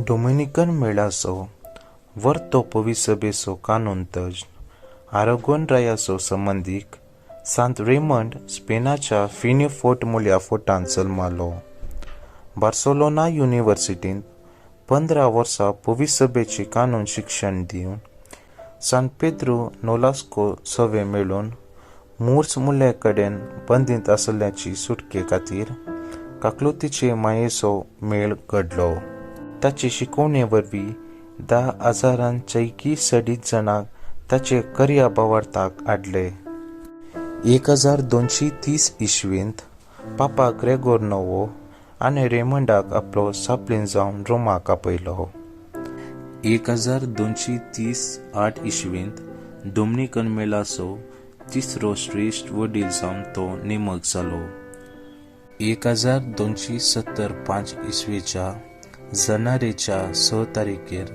Dominican मेळाचो वर्तो पविसभेचो कानून तज्ञ, Aragon रायाचो संबंदीक सांत रेमंड स्पेनाच्या फिन्यू फोर्ट म्हळ्या फोर्टांत जल्मालो. बार्सेलोना युनिव्हर्सिटींत 15 वर्सां पविसभेचें कानून शिक्षण दिवन सान पेद्रू नोलास्को सवे मेळून मूर्स मुल्या कडेन बंदीत आसल्याची सुटके खातीर काकलुतीचे मायेचो मेळ घडलो. ताचे शिकवणे वरवीं 10,000 सडीत जाणांक ताचे कर्या भावार्थाक हाडले. 1230 इसवींत पापा ग्रेगोर नवो आनी रेमंडाक आपलो सापलीन जावन रोमाक आपयलो. 1238 इसवींत डोमिनिकन मेलाचो तिसरो श्रेश्ठ वडील जावन तो नेमक जालो. 1275 इसवेच्या जानेवारीच्या 6 तारखेर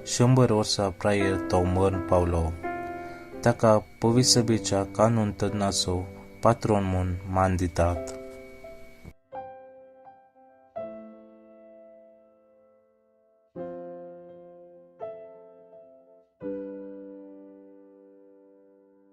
100 वर्सां प्रायेर तो मर्ण पावलो. ताका पविसभेच्या कानून तज्ञाचो पात्रोन म्हूण मान दितात.